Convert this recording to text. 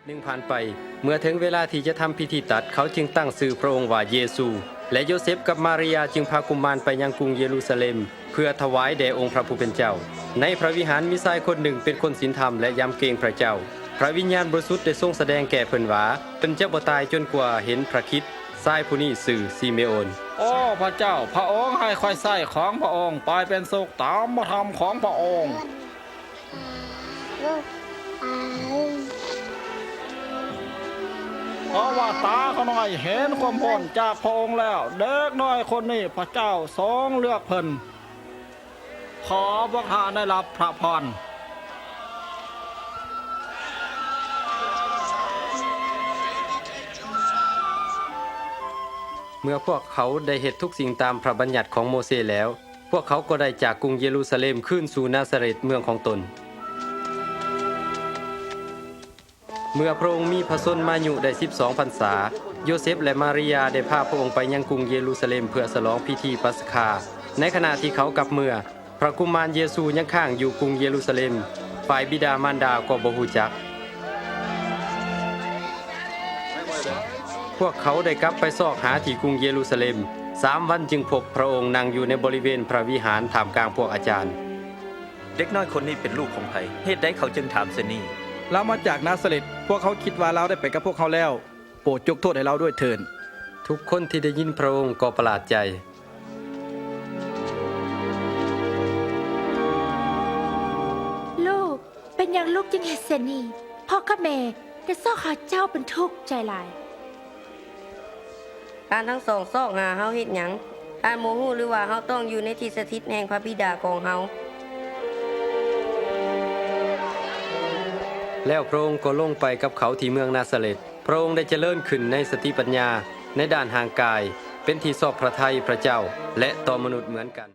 ໜຶ່ງຜ່ານໄປ, ເມື່ອເຖິງເວລາທີ່ຈະທຳພິທີຕັດ, ເຂົາຈຶ່ງຕັ້ງຊື່ພະອົງວ່າເຢຊູ ແລະ ໂຢເຊັບກັບມາຣຍາຈຶ່ງພາກຸມານໄປຍັງກຸງເຢຣູຊາເລັມ ເພື່ອຖວາຍແດ່ອົງພະຜູ້ເປັນເຈົ້າ. ໃນພະວິຫານມີຊາຍຄົນໜຶ່ງເປັນຄົນສິນທຳ ແລະ ຢຳເກງພະເຈົ້າ. ພະວິນຍານບໍລິສຸດໄດ້ຊົງສະແດງແກ່ເພິ່ນວ່າ ເພິ່ນຈະບໍ່ຕາຍຈົນກວ່າເຫັນພະຄຣິດ. ຊາຍຜູ້ນີ້ຊື່ຊີເມໂອນ. ໂອ້ ພະເຈົ້າ, ພະອົງໃຫ້ຂ້ອຍໃຊ້ຂອງພະອົງໄປເປັນສຸກຕາມພະທຳຂອງພະອົງ. ເພາະວ່າຕາຂ້ານ້ອຍເຫັນຄວາມພົ້ນຈາກພະອົງແລ້ວ, ເດັກນ້ອຍຄົນນີ້ພະເຈົ້າຊົງເລືອກເພິ່ນ. ຂໍພວກທ່ານໄດ້ຮັບພະພອນ. ເມື່ອພວກເຂົາໄດ້ເຮັດທຸກສິ່ງຕາມພະບັນຍັດຂອງໂມເຊແລ້ວ, ພວກເຂົາກໍໄດ້ຈາກກຸງເຢຣູຊາເລັມຄືນສູ່ນາຊາເຣດເມືອງຂອງຕົນ. ເມື່ອພະອົງມີພະຊົນມາຍຸໄດ້ສິບສອງພັນສາ, ໂຢເຊັບ ແລະ ມາຣຍາໄດ້ພາພະອົງໄປຍັງກຸງເຢຣູຊາເລັມເພື່ອສະຫຼອງພິທີປັດສະຄາ. ໃນຂະນະທີ່ເຂົາກັບເມືອ, ພະກຸມານເຢຊູຍັງຄ້າງຢູ່ກຸງເຢຣູຊາເລັມ, ຝ່າຍບິດາມານດາກໍບໍ່ຮູ້ຈັກ. ພວກເຂົາໄດ້ກັບໄປຊອກຫາທີ່ກຸງເຢຣູຊາເລັມ, ສາມວັນຈຶ່ງພົບພະອົງນັ່ງຢູ່ໃນບໍລິເວນພະວິຫານທ່າມກາງພວກອາຈານ. ເດັກນ້ອຍຄົນນີ້ເປັນລູກຂອງໃຜ? ເຫດໃດເຂົາຈຶ່ງຖາມເຊັ່ນນີ້? ລາວມາຈາກນາຊາເຣດ, ພວກເຮົາຄິດວ່າລາວໄດ້ໄປກັບພວກເຮົາແລ້ວ. ໂປດຍົກໂທດໃຫ້ລາວດ້ວຍເຖີດ. ທຸກຄົນທີ່ໄດ້ຍິນພະອົງກໍປະຫຼາດໃຈ. ລູກ, ເປັນຫຍັງລູກຈຶ່ງເຮັດເຊັ່ນນີ້? ພໍ່ກັບແມ່ໄດ້ຊອກຫາເຈົ້າເປັນທຸກໃຈຫຼາຍ. ທ່ານທັງສອງຊອກຫາເຮົາເຮັດຫຍັງ? ທ່ານບໍ່ຮູ້ຫຼືວ່າເຮົາຕ້ອງຢູ່ໃນທີ່ສະຖິດແຫ່ງພະບິດາຂອງເຮົາ? ແລ້ວພະອົງກໍລົງໄປກັບເຂົາທີ່ເມືອງນາຊາເຣດ. ພະອົງໄດ້ຈະເລີນຂຶ້ນໃນສະຕິປັນຍາ, ໃນດ້ານຮ່າງກາຍ, ເປັນທີ່ຊອບພະໄທພະເຈົ້າ ແລະ ຕໍ່ມະນຸດເໝືອນກັນ.